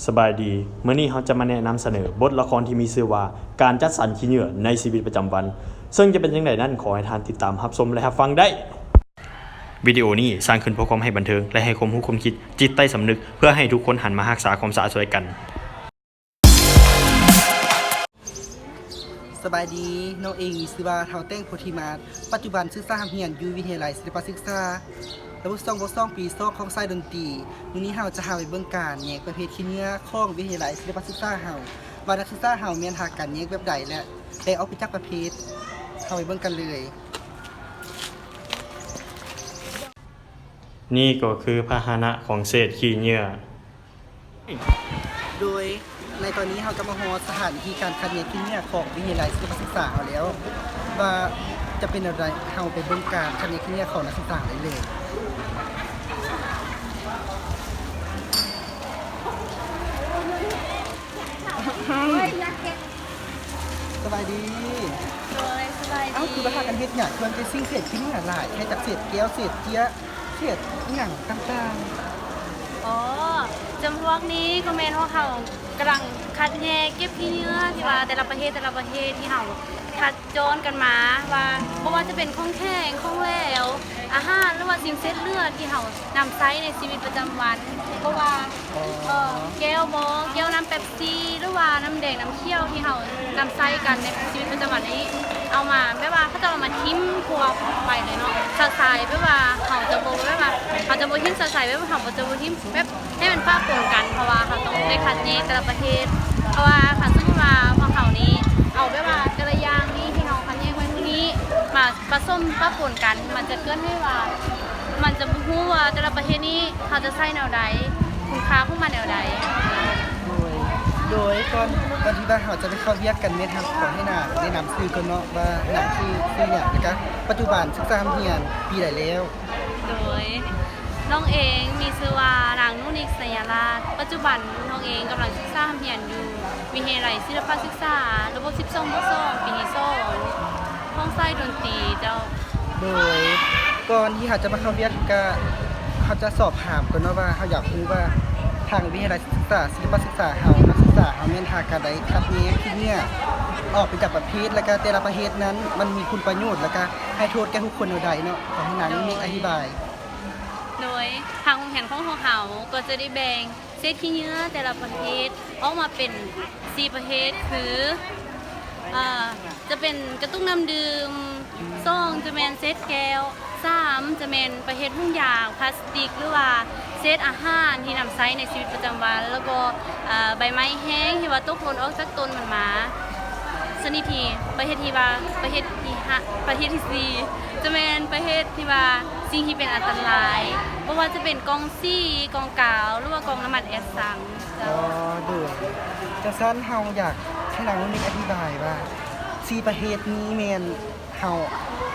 ສະບາຍດີ, ມື້ນີ້ເຮົາຈະມາແນະນຳສະເໜີບົດລະຄອນທີ່ມີຊື່ວ່າ ການຈັດສັນຂີ້ເຫຍື້ອໃນຊີວິດປະຈຳວັນ, ເຊິ່ງຈະເປັນຈັ່ງໃດນັ້ນ ຂໍໃຫ້ທ່ານຕິດຕາມຮັບຊົມ ແລະ ຮັບຟັງໄດ້. ວິດີໂອນີ້ສ້າງຂຶ້ນເພື່ອຄວາມໃຫ້ບັນເທີງ ແລະ ໃຫ້ຄວາມຮູ້ຄວາມຄິດຈິດໃຕ້ສຳນຶກ ເພື່ອໃຫ້ທຸກຄົນຫັນມາຮັກສາຄວາມສະອາດຊ່ວຍກັນ. ສະບາຍດີ, ນ້ອງເອງມີຊື່ວ່າ ທ້າວແຕ້ງ ໂພທິມາດ, ປັດຈຸບັນສຶກສາຮ່ຳຮຽນຢູ່ວິທະຍາໄລສິລະປະສຶກສາ ລະບົບສອງ ບົກສອງ ປີສອງ ຂອງສາຍດົນຕີ. ມື້ນີ້ເຮົາຈະພາໄປເບິ່ງການແຍກປະເພດຂີ້ເຫຍື້ອຂອງວິທະຍາໄລສິລະປະສຶກສາເຮົາ ວ່ານັກສຶກສາເຮົາແມ່ນຫາການແຍກແບບໃດ ແລະ ແຕກອອກເປັນຈັກປະເພດ. ເຮົາໄປເບິ່ງກັນເລີຍ. ນີ້ກໍຄືພາຫະນະຂອງເສດຂີ້ເຫຍື້ອ. ໂດຍໃນຕອນນີ້ເຮົາກໍມາຮອດສະຖານທີ່ການຄັດແຍກຂີ້ເຫຍື້ອຂອງວິທະຍາໄລສິລະປະສຶກສາເຮົາແລ້ວ ວ່າຈະເປັນແນວໃດ, ເຮົາໄປເບິ່ງການຄັດແຍກຂີ້ເຫຍື້ອຂອງນັກສຶກສາໄດ້ເລີຍ. ສະບາຍດີ. ໂດຍ ສະບາຍດີ. ເອົ້າ ຄືວ່າພາກັນເຮັດຫຍັງ? ຄືວ່າມີແຕ່ສິ່ງເສດຂີ້ເຫຍື້ອຫຼາຍແທ້, ຈັກເສດແກ້ວ ເສດເຈ້ຍ ເສດອີ່ຫຍັງຕ່າງໆ. ອໍ ຈຳພວກນີ້ກໍແມ່ນພວກເຮົາກຳລັງຄັດແຍກເກັບຂີ້ເຫຍື້ອ ທີ່ວ່າແຕ່ລະປະເພດ ແຕ່ລະປະເພດທີ່ເຮົາຄັດ ຍ້ອນກັນມາວ່າ ບໍ່ວ່າຈະເປັນຂອງແຂງ ຂອງແຫຼວ ອາຫານ ຫຼືວ່າສິ່ງເສດເຫຼືອທີ່ເຮົານຳໃຊ້ໃນຊີວິດປະຈຳວັນ ບໍ່ວ່າ ເອີ ແກ້ວບໍ ແກ້ວນ້ຳເປັບຊີ ຫຼືວ່ານ້ຳແດງ ນ້ຳຂຽວ ທີ່ເຮົານຳໃຊ້ກັນໃນຊີວິດປະຈຳວັນນີ້ ເອົາມາ ແບບວ່າເຂົາເຈົ້າເອົາມາຖິ້ມທົ່ວໄປເລີຍເນາະ ຊະຊາຍ ແບບວ່າເຮົາຈະບໍ່ ແບບວ່າເຮົາຈະບໍ່ຖິ້ມຊະຊາຍ ແບບວ່າເຮົາຈະບໍ່ຖິ້ມແບບ ໃຫ້ມັນປະປົນກັນ ເພາະວ່າເຮົາຕ້ອງໄດ້ຄັດແຍກແຕ່ລະປະເພດ ເພາະວ່າຄັນສົມມຸດວ່າພວກເຮົານີ້ເອົາແບບວ່າແຕ່ລະຢ່າງນີ້ທີ່ເຮົາຄັດແຍກໄວ້ມື້ນີ້ມາປະສົມປະປົນກັນ ມັນຈະເກີດໃຫ້ວ່າ ມັນຈະບໍ່ຮູ້ວ່າແຕ່ລະປະເພດນີ້ເຮົາຈະໃຊ້ແນວໃດ ຄຸນຄ່າຂອງມັນແນວໃດ. ໂດຍ ໂດຍ ກ່ອນ ກ່ອນທີ່ວ່າເຮົາຈະໄປເຂົ້າວຽກກັນ ແມ່ນເຮົາຂໍໃຫ້ນາງແນະນຳຊື່ກ່ອນເນາະ ວ່ານາງຊື່ ຊື່ຫຍັງ ແລ້ວກະປັດຈຸບັນສຶກສາຮຽນປີໃດແລ້ວ? ໂດຍ ນ້ອງເອງມີຊື່ວ່າ ນາງນຸນິກ ໄຊຍະລາດ, ປັດຈຸບັນນ້ອງເອງກຳລັງສຶກສາຮຽນຢູ່ວິທະຍາໄລສິລະປະສຶກສາ ລະບົບສິບສອງ ບົວກສອງ ປີສອງ ຂອງສາຍດົນຕີເຈົ້າ. ໂດຍ ກ່ອນທີ່ເຮົາຈະມາເຂົ້າວຽກ ກະເຮົາຈະສອບຖາມກ່ອນເນາະວ່າ ເຮົາຢາກຮູ້ວ່າທາງວິທະຍາໄລສຶກສາສິລະປະສຶກສາເຮົາ ນັກສຶກສາເຮົາແມ່ນຫາການໄດ້ຄັດແຍກຂີ້ເຫຍື້ອອອກເປັນຈັກປະເພດ ແລ້ວກະແຕ່ລະປະເພດນັ້ນມັນມີຄຸນປະໂຫຍດ ແລ້ວກະໃຫ້ໂທດແກ່ບຸກຄົນແນວໃດເນາະ? ຂໍໃຫ້ນາງ ໂດຍ ນິກ ອະທິບາຍ. ໂດຍ ທາງໂຮງຮຽນຂອງພວກເຮົາກໍຈະໄດ້ແບ່ງເສດຂີ້ເຫຍື້ອແຕ່ລະປະເພດອອກມາເປັນສີ່ປະເພດ ຄື ເອີ ຈະເປັນກະຕຸກນ້ຳດື່ມ, ສອງ ຈະແມ່ນເສດແກ້ວ, ສາມ ຈະແມ່ນປະເພດຖົງຢາງພລາສຕິກ ຫຼືວ່າເສດອາຫານທີ່ນຳໃຊ້ໃນຊີວິດປະຈຳວັນ ແລ້ວກໍ ເອີ ໃບໄມ້ແຫ້ງທີ່ວ່າຕົກຫຼົ່ນອອກຈາກຕົ້ນມັນມາ. ຊະນິດທີ່ ປະເພດທີ່ວ່າ ປະເພດທີ່ຫ້າ ປະເພດທີ່ສີ່ ຈະແມ່ນປະເພດທີ່ວ່າສິ່ງທີ່ເປັນອັນຕະລາຍ ບໍ່ວ່າຈະເປັນກ່ອງສີ, ກ່ອງກາວ ຫຼືວ່າກ່ອງນ້ຳມັນແອດສັງ. ອໍ ໂດຍ ຈັ່ງຊັ້ນເຮົາຢາກໃຫ້ນາງນຸນິກອະທິບາຍວ່າ ສີ່ປະເພດນີ້ແມ່ນເຮົາ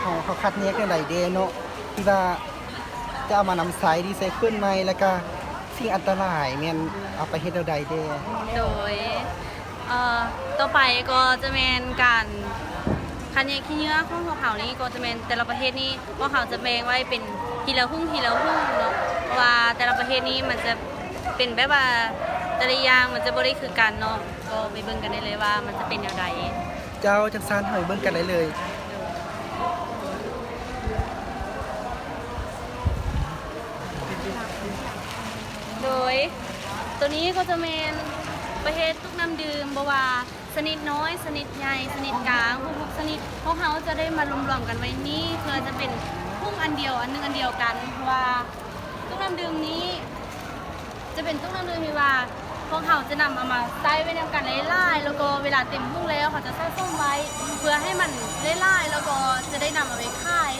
ເຮົາ ເຮົາຄັດແຍກແນວໃດແດ່ເນາະ ທີ່ວ່າຈະເອົາມານຳໃຊ້ທີ່ໃສ່ເຄື່ອນໄມ້ ແລ້ວກະສິ່ງອັນຕະລາຍແມ່ນເອົາໄປເຮັດແນວໃດແດ່? ໂດຍ ເອີ ຕໍ່ໄປກໍຈະແມ່ນການຄັດແຍກຂີ້ເຫຍື້ອຂອງພວກເຮົານີ້ ກໍຈະແມ່ນແຕ່ລະປະເພດນີ້ ພວກເຮົາຈະແບ່ງໄວ້ເປັນທີລະຮຸ່ງ ທີລະຮຸ່ງເນາະ ເພາະວ່າແຕ່ລະປະເພດນີ້ມັນຈະເປັນແບບວ່າແຕ່ລະຢ່າງມັນຈະບໍ່ໄດ້ຄືກັນເນາະ ກໍໄປເບິ່ງກັນໄດ້ເລີຍວ່າມັນຈະເປັນແນວໃດ. ເຈົ້າ ຈັ່ງຊັ້ນເຮົາໄປເບິ່ງກັນໄດ້ເລີຍ. ໂດຍ ໂຕນີ້ກໍຈະແມ່ນປະເພດຕຸກນ້ຳດື່ມ ບໍ່ວ່າຊະນິດນ້ອຍ ຊະນິດໃຫຍ່ ຊະນິດກາງ ທຸກໆຊະນິດ ພວກເຮົາຈະໄດ້ມາລວມໆກັນໄວ້ນີ້ ເພື່ອຈະເປັນຖົງອັນດຽວ ອັນໜຶ່ງອັນດຽວກັນ ເພາະວ່າຕຸກນ້ຳດື່ມນີ້ ຈະເປັນຕຸກນ້ຳດື່ມທີ່ວ່າ ພວກເຮົາຈະນຳເອົາມາໃສ່ໄວ້ນຳກັນຫຼາຍໆ ແລ້ວກໍເວລາເຕັມຖົງແລ້ວ ເຮົາຈະສະສົມໄວ້ ເພື່ອໃຫ້ມັນຫຼາຍໆ ແລ້ວກໍຈະໄດ້ນຳເອົາໄປຂາຍ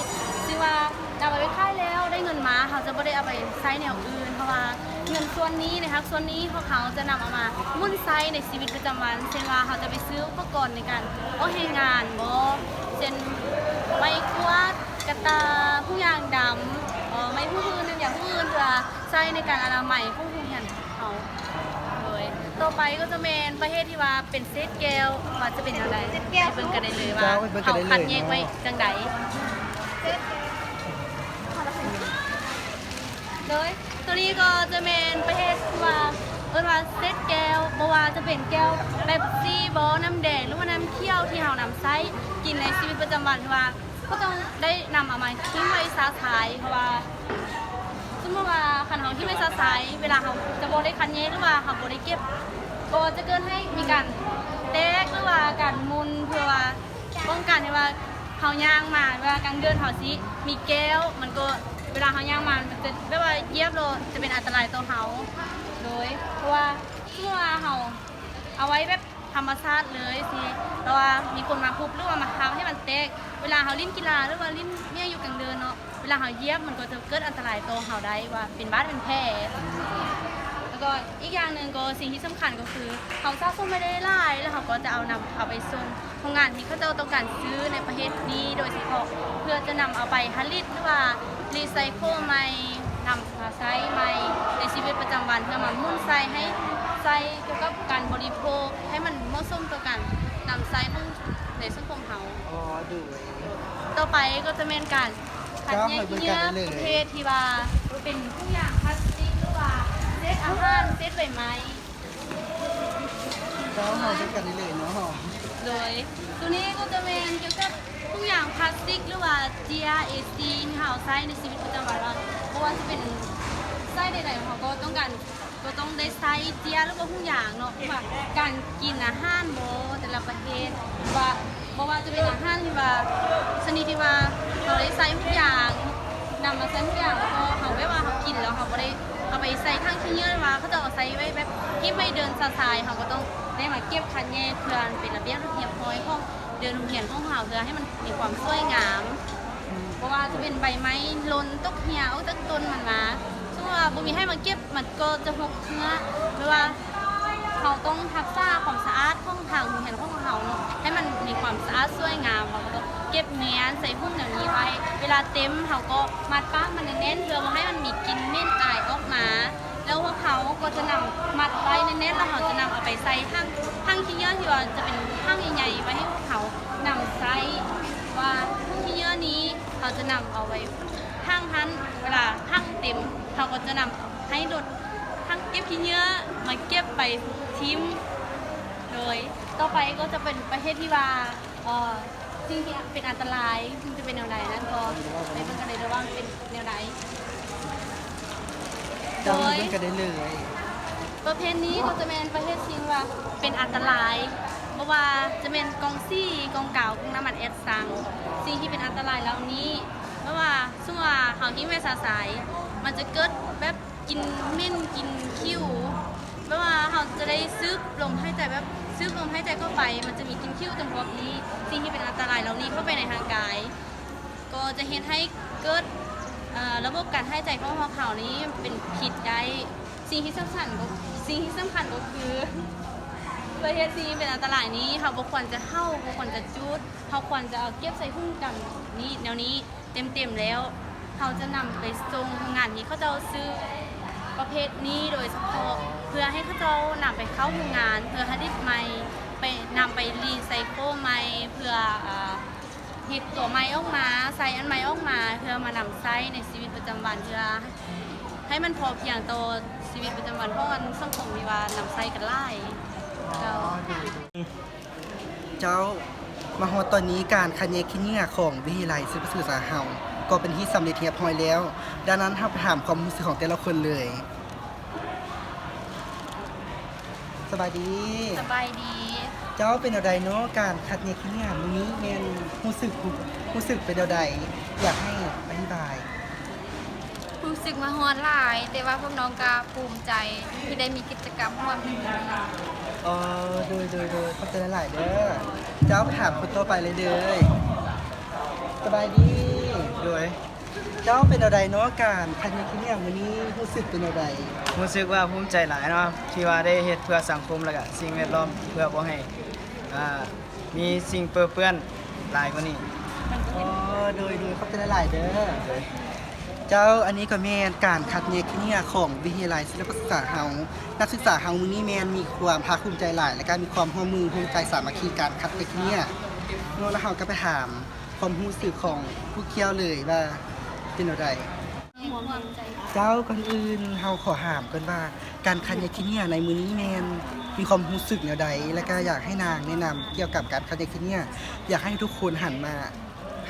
ຊຶ່ງວ່ານຳເອົາໄປຂາຍແລ້ວໄດ້ເງິນມາ ເຮົາຈະບໍ່ໄດ້ເອົາໄປໃຊ້ແນວອື່ນ ເພາະວ່າເງິນສ່ວນນີ້ ໃນຫາກສ່ວນນີ້ ພວກເຮົາຈະນຳເອົາມາໝູນໃຊ້ໃນຊີວິດປະຈຳວັນ ເຊັ່ນວ່າເຮົາຈະໄປຊື້ອຸປະກອນໃນການເອົາແຮງງານບໍ ເຊັ່ນ ໄມ້ກວາດ ກະຕ່າ ຖົງຢາງດຳ ເອີ ໄມ້ຫູຮື ນ້ຳຢາຫູຮື ເພື່ອໃຊ້ໃນການອະນາໄມຂອງໂຮງຮຽນເຮົາ. ໂດຍ ຕໍ່ໄປກໍຈະແມ່ນປະເພດທີ່ວ່າເປັນເສດແກ້ວ ວ່າຈະເປັນແນວໃດ ເສດແກ້ວ ໄປເບິ່ງກັນໄດ້ເລີຍວ່າ ເຈົ້າ ໄປເບິ່ງກັນໄດ້ເລີຍ ເຮົາຄັດແຍກໄວ້ຈັ່ງໃດ. ໂດຍ ໂຕນີ້ກໍຈະແມ່ນປະເພດທີ່ວ່າ ເອີ້ນວ່າເສດແກ້ ອາດຈະເປັນແກ້ວເປັບຊີບໍ ນ້ຳແດງ ຫຼືວ່ານ້ຳຂຽວທີ່ເຮົານຳໃຊ້ກິນໃນຊີວິດປະຈຳວັນ ທີ່ວ່າ ກໍຕ້ອງໄດ້ນຳເອົາມາຖິ້ມໄວ້ຊະຊາຍ ເພາະວ່າສົມມຸດວ່າຄັນເຮົາຖິ້ມໄວ້ຊະຊາຍ ເວລາເຮົາຈະບໍ່ໄດ້ຄັດແຍກ ຫຼືວ່າເຮົາບໍ່ໄດ້ເກັບ ກໍຈະເກີດໃຫ້ມີການແຕກ ຫຼືວ່າການໝຸ່ນ ເພື່ອວ່າປ້ອງກັນທີ່ວ່າເຮົາຍ່າງມາ ເວລາກາງເດີນເຮົາຊິມີແກ້ວ ມັນກໍເວລາເຮົາຍ່າງມາ ມັນຈະແບບວ່າຢຽບແລ້ວຈະເປັນອັນຕະລາຍຕໍ່ເຮົາ ໂດຍ ເພາະວ່າສົມມຸດວ່າເຮົາເອົາໄວ້ແບບ ທຳມະຊາດເລີຍຊີ້ ແຕ່ວ່າມີຄົນມາທຸບ ຫຼືວ່າມາທຳໃຫ້ມັນແຕກ ເວລາເຮົາຫຼິ້ນກິລາ ຫຼືວ່າຫຼິ້ນຫຍັງຢູ່ກາງເດີ່ນເນາະ ເວລາເຮົາຢຽບມັນກໍຈະເກີດອັນຕະລາຍຕໍ່ເຮົາໄດ້ ວ່າເປັນບາດເປັນແຜ. ແລ້ວກໍອີກຢ່າງໜຶ່ງກໍສິ່ງທີ່ສຳຄັນກໍຄື ເຮົາສະສົມໄວ້ໄດ້ຫຼາຍ ແລ້ວເຮົາກໍຈະເອົານຳ ເອົາໄປສົ່ງໂຮງງານທີ່ເຂົາເຈົ້າຕ້ອງການຊື້ໃນປະເທດນີ້ໂດຍສະເພາະ ເພື່ອຈະນຳເອົາໄປຜະລິດ ຫຼືວ່າ ຣີໄຊເຄິນໃໝ່ ນຳມາໃຊ້ໃໝ່ໃນຊີວິດປະຈຳວັນ ເພື່ອມາໝູນໃສ່ ໃຫ້ໃຊ້ກ່ຽວກັບການບໍລິໂພກ ໃຫ້ມັນເໝາະສົມຕໍ່ການນຳໃຊ້ຂອງໃນສັງຄົມເຮົາ. ອໍ ໂດຍ. ຕໍ່ໄປກໍຈະແມ່ນການຄັດແຍກເຫຍື່ອປະເພດທີ່ວ່າເປັນຖົງຢາງພລາສຕິກ ຫຼືວ່າເສດອາຫານ ເສດໃບໄມ້. ເຈົ້າ ເຮົາຈັດການໄດ້ເລີຍເນາະ. ໂດຍ ໂຕນີ້ກໍຈະແມ່ນກ່ຽວກັບຖົງຢາງພລາສຕິກ ຫຼືວ່າເຈ້ຍ ເອຊີ ທີ່ເຮົາໃຊ້ໃນຊີວິດປະຈຳວັນວ່າ ບໍ່ວ່າຈະເປັນໃຊ້ໃດໆ ເຮົາກໍຕ້ອງການ ກໍຕ້ອງໄດ້ໃຊ້ເຈ້ຍ ຫຼືວ່າຖົງຢາງເນາະ ວ່າການກິນອາຫານບໍ ແຕ່ລະປະເພດ ວ່າ ບໍ່ວ່າຈະເປັນອາຫານທີ່ວ່າ ຊະນິດທີ່ວ່າເຮົາໄດ້ໃສ່ທຸກຢ່າງ ນຳມາໃສ່ທຸກຢ່າງ ແລ້ວກໍເຮົາແບບວ່າເຮົາກິນແລ້ວເຮົາບໍ່ໄດ້ເອົາໄປໃສ່ຖັງຂີ້ເຫຍື້ອ ຫຼືວ່າເຂົາເຈົ້າເອົາໃສ່ໄວ້ແບບຖິ້ມໄວ້ເດີ່ນຊະຊາຍ ເຮົາກໍຕ້ອງໄດ້ມາເກັບຄັດແຍກເພື່ອເປັນລະບຽບລະຮຽບຮ້ອຍຂອງເດີ່ນໂຮງຮຽນຂອງເຮົາ ເພື່ອໃຫ້ມັນມີຄວາມສວຍງາມ ບໍ່ວ່າຈະເປັນໃບໄມ້ຫຼົ່ນຕົກເຫ່ຍອອກຈາກຕົ້ນມັນມາ ສົມມຸດວ່າບໍ່ມີໃຜມາເກັບ ມັນກໍຈະຫົກເຫື່ອ ແບບວ່າເຮົາຕ້ອງຮັກສາຄວາມສະອາດຂອງທາງໂຮງຮຽນຂອງເຮົາເນາະ ໃຫ້ມັນມີຄວາມສະອາດສວຍງາມ ເຮົາກໍຕ້ອງເກັບມ້ຽນໃສ່ຫຸ້ມແນວນີ້ໄວ້ ເວລາເຕັມເຮົາກໍມັດປາກມັນແໜ້ນໆ ເພື່ອບໍ່ໃຫ້ມັນມີກິ່ນເໝັນອາຍອອກມາ ແລ້ວພວກເຮົາກໍຈະນຳມັດໄວ້ແໜ້ນໆ ແລ້ວເຮົາຈະນຳເອົາໄປໃສ່ຖັງ ຖັງຂີ້ເຫຍື້ອທີ່ວ່າຈະເປັນຖັງໃຫຍ່ໆ ໄວ້ໃຫ້ພວກເຮົານຳໃຊ້ ວ່າຖັງຂີ້ເຫຍື້ອນີ້ເຮົາຈະນຳເອົາໄວ້ ຖັງຫັ້ນ ເວລາຖັງເຕັມ ເຮົາກໍຈະນຳໃຫ້ລົດຖັງເກັບຂີ້ເຫຍື້ອມາເກັບໄປຖິ້ມ. ໂດຍ ຕໍ່ໄປກໍຈະເປັນປະເພດທີ່ວ່າ ເອີ ສິ່ງທີ່ເປັນອັນຕະລາຍ ມັນຈະເປັນແນວໃດນັ້ນ ກໍໄປເບິ່ງກັນເລີຍເດີວ່າມັນເປັນແນວໃດ. ເຈົ້າ ໂດຍ ເບິ່ງກັນໄດ້ເລີຍ. ປະເພດນີ້ກໍຈະແມ່ນປະເພດສິ່ງວ່າເປັນອັນຕະລາຍ ບໍ່ວ່າຈະແມ່ນກ່ອງສີ ກ່ອງກາວ ກ່ອງນ້ຳມັນແອັດສັງ ສິ່ງທີ່ເປັນອັນຕະລາຍເຫຼົ່ານີ້ ແບບວ່າ ສົມມຸດວ່າເຮົາຫິ້ມໄວ້ຊະຊາຍ ມັນຈະເກີດແບບກິ່ນເໝັນ ກິ່ນຂິວ ແບບວ່າເຮົາຈະໄດ້ສູບລົມຫາຍໃຈ ແບບສູບລົມຫາຍໃຈເຂົ້າໄປ ມັນຈະມີກິ່ນຂິວຈຳພວກນີ້ ສິ່ງທີ່ເປັນອັນຕະລາຍເຫຼົ່ານີ້ເຂົ້າໄປໃນຮ່າງກາຍ ກໍຈະເຮັດໃຫ້ເກີດ ເອີ ລະບົບການຫາຍໃຈຂອງພວກເຮົານີ້ເປັນພິດໄດ້. ສິ່ງທີ່ສຳຄັນກໍ ສິ່ງທີ່ສຳຄັນກໍຄື ເພື່ອເຮັດສິ່ງທີ່ເປັນອັນຕະລາຍນີ້ ເຮົາບໍ່ຄວນຈະເຫົ່າ ບໍ່ຄວນຈະຈູດ ເຮົາຄວນຈະເອົາເກັບໃສ່ຖົງດຳນີ້ ແນວນີ້ເຕັມໆ ແລ້ວ ເຮົາຈະນຳໄປສົ່ງໂຮງງານທີ່ເຂົາເຈົ້າຊື້ປະເພດນີ້ໂດຍສະເພາະ ເພື່ອໃຫ້ເຂົາເຈົ້ານຳໄປເຂົ້າໂຮງງານ ເພື່ອຜະລິດໃໝ່ ໄປ ນຳໄປຣີໄຊເຄິນໃໝ່ ເພື່ອ ເອີ ເຮັດຕົວໃໝ່ອອກມາ ໃສ່ອັນໃໝ່ອອກມາ ເພື່ອມານຳໃຊ້ໃນຊີວິດປະຈຳວັນ ເພື່ອໃຫ້ມັນພໍພຽງຕໍ່ຊີວິດປະຈຳວັນຂອງອັນສັງຄົມທີ່ວ່ານຳໃຊ້ກັນຫຼາຍ. ເຈົ້າ ເຈົ້າ ມາຮອດຕອນນີ້ ການຄັດແຍກຂີ້ເຫຍື້ອຂອງວິທະຍາໄລສິລະປະສຶກສາເຮົາ ກໍເປັນທີ່ສຳເລັດຮຽບຮ້ອຍແລ້ວ. ດັ່ງນັ້ນ ເຮົາໄປຖາມຄວາມຮູ້ສຶກຂອງແຕ່ລະຄົນເລີຍ. ສະບາຍດີ. ສະບາຍດີ. ເຈົ້າ ເປັນແນວໃດເນາະ ການຄັດແຍກຂີ້ເຫຍື້ອມື້ນີ້ ແມ່ນຮູ້ສຶກ ຮູ້ສຶກເປັນແນວໃດ? ຢາກໃຫ້ອະທິບາຍ. ຮູ້ສຶກມາຮອດຫຼາຍ ແຕ່ວ່າພວກນ້ອງກໍພູມໃຈທີ່ໄດ້ມີກິດຈະກຳຮ່ວມໃນມື້ນີ້. ອໍ ໂດຍ ໂດຍ ໂດຍ ຂອບໃຈຫຼາຍໆ ເດີ. ເຈົ້າ ຖາມຄົນຕໍ່ໄປເລີຍເດີ. ສະບາຍດີ. ໂດຍ. ເຈົ້າ ເປັນແນວໃດເນາະ ການຄັດແຍກຂີ້ເຫຍື້ອມື້ນີ້ ຮູ້ສຶກເປັນແນວໃດ? ຮູ້ສຶກວ່າພູມໃຈຫຼາຍເນາະ ທີ່ວ່າໄດ້ເຮັດເພື່ອສັງຄົມ ແລະກະສິ່ງແວດລ້ອມ ເພື່ອບໍ່ໃຫ້ ອ່າ ມີສິ່ງເປິເປື້ອນຫຼາຍກວ່ານີ້. ອໍ ໂດຍ ໂດຍ ຂອບໃຈຫຼາຍໆ ເດີ. ເຈົ້າ ອັນນີ້ກໍແມ່ນການຄັດແຍກຂີ້ເຫຍື້ອຂອງວິທະຍາໄລສິລະປະສຶກສາເຮົາ. ນັກສຶກສາເຮົາມື້ນີ້ແມ່ນມີຄວາມພາກພູມໃຈຫຼາຍ ແລະກະມີຄວາມຮ່ວມມືຮ່ວມໃຈສາມັກຄີການຄັດແຍກຂີ້ເຫຍື້ອເນາະ. ແລ້ວເຮົາກໍໄປຖາມຄວາມຮູ້ສຶກຂອງຜູ້ກ່ຽວເລີຍວ່າເປັນແນວໃດ? ເຈົ້າ, ກ່ອນອື່ນເຮົາຂໍຖາມກ່ອນວ່າ ການຄັດແຍກຂີ້ເຫຍື້ອໃນມື້ນີ້ແມ່ນມີຄວາມຮູ້ສຶກແນວໃດ ແລະກະຢາກໃຫ້ນາງແນະນຳກ່ຽວກັບການຄັດແຍກຂີ້ເຫຍື້ອ ຢາກໃຫ້ທຸກຄົນຫັນມາ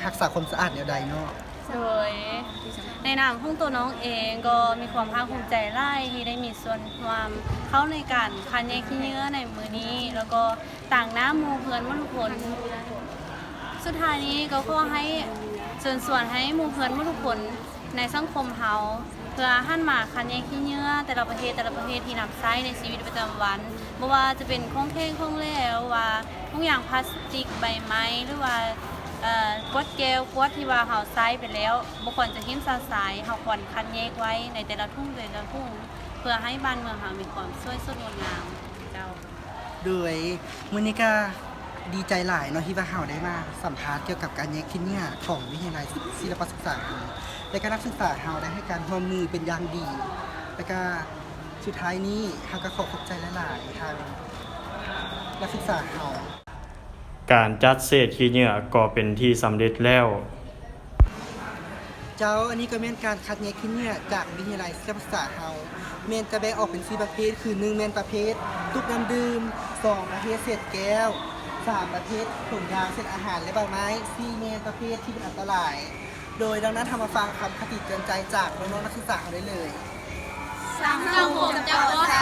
ຮັກສາຄວາມສະອາດແນວໃດເນາະ? ໂດຍ ໃນນາມຂອງຕົວນ້ອງເອງກໍມີຄວາມພາກພູມໃຈຫຼາຍທີ່ໄດ້ມີສ່ວນຮ່ວມເຂົ້າໃນການຄັດແຍກຂີ້ເຫຍື້ອໃນມື້ນີ້ ແລ້ວກໍຕາງໜ້າໝູ່ເພື່ອນໝົດທຸກຄົນ. ສຸດທ້າຍນີ້ກໍຂໍໃຫ້ເຊີນຊວນໃຫ້ໝູ່ເພື່ອນໝົດທຸກຄົນໃນສັງຄົມເຮົາ ເພື່ອຫັນມາຄັດແຍກຂີ້ເຫຍື້ອແຕ່ລະປະເພດ, ແຕ່ລະປະເພດທີ່ນຳໃຊ້ໃນຊີວິດປະຈຳວັນ, ບໍ່ວ່າຈະເປັນຂອງແຂງຂອງແຫຼວ ວ່າ ຖົງຢາງພລາສຕິກ, ໃບໄມ້ ຫຼືວ່າ ເອີ ຂວດແກ້ວ, ຂວດທີ່ວ່າເຮົາໃຊ້ໄປແລ້ວ ບໍ່ຄວນຈະຖິ້ມຊະຊາຍ, ເຮົາຄວນຄັດແຍກໄວ້ໃນແຕ່ລະຖົງ, ແຕ່ລະຖົງ ເພື່ອໃຫ້ບ້ານເມືອງເຮົາມີຄວາມສວຍສົດງົດງາມ. ເຈົ້າ. ໂດຍ ມື້ນີ້ກະດີໃຈຫຼາຍເນາະ ທີ່ວ່າເຮົາໄດ້ມາສຳພາດກ່ຽວກັບການແຍກຂີ້ເຫຍື້ອຂອງວິທະຍາໄລສິລະປະສຶກສາເຮົາ ແລະກະນັກສຶກສາເຮົາໄດ້ໃຫ້ການຮ່ວມມືເປັນຢ່າງດີ ແລະກະສຸດທ້າຍນີ້ເຮົາກະຂໍຂອບໃຈຫຼາຍໆ ທາງນັກສຶກສາເຮົາ. ການຈັດເສດຂີ້ເຫຍື້ອກໍເປັນທີ່ສຳເລັດແລ້ວ. ເຈົ້າ, ອັນນີ້ກໍແມ່ນການຄັດແຍກຂີ້ເຫຍື້ອຈາກວິທະຍາໄລສິລະປະສຶກສາເຮົາ ແມ່ນຈະແບ່ງອອກເປັນສີ່ປະເພດ ຄື ໜຶ່ງ ແມ່ນປະເພດຕຸກນ້ຳດື່ມ, ສອງ ປະເພດເສດແກ້ວ, ສາມ ປະເພດຖົງຢາງເສດອາຫານ ແລະ ໃບໄມ້, ສີ່ ແມ່ນປະເພດທີ່ເປັນອັນຕະລາຍ. ໂດຍດັ່ງນັ້ນ ເຮົາມາຟັງຄຳຄະຕິເຕືອນໃຈຈາກນ້ອງໆນັກສຶກສາເຮົາໄດ້ເລີຍ. ສັງຄົມຈະປອດໃສ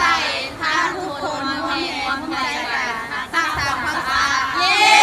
ຖ້າທຸກຄົນຮ່ວມແຮງຮ່ວມໃຈກັນຮັກສາຄວາມສະອາດ. ເຢ້!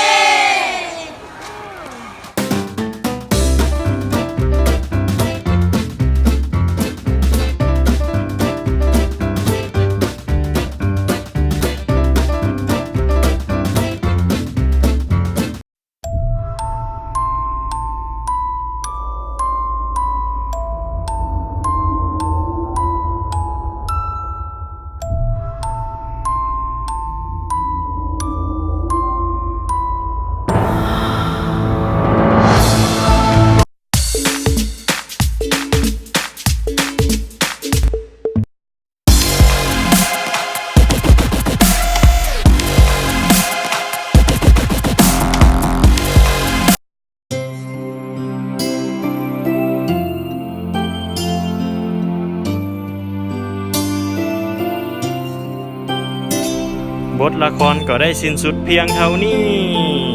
ບົດລະຄອນກໍໄດ້ສິ້ນສຸດພຽງເທົ່ານີ້.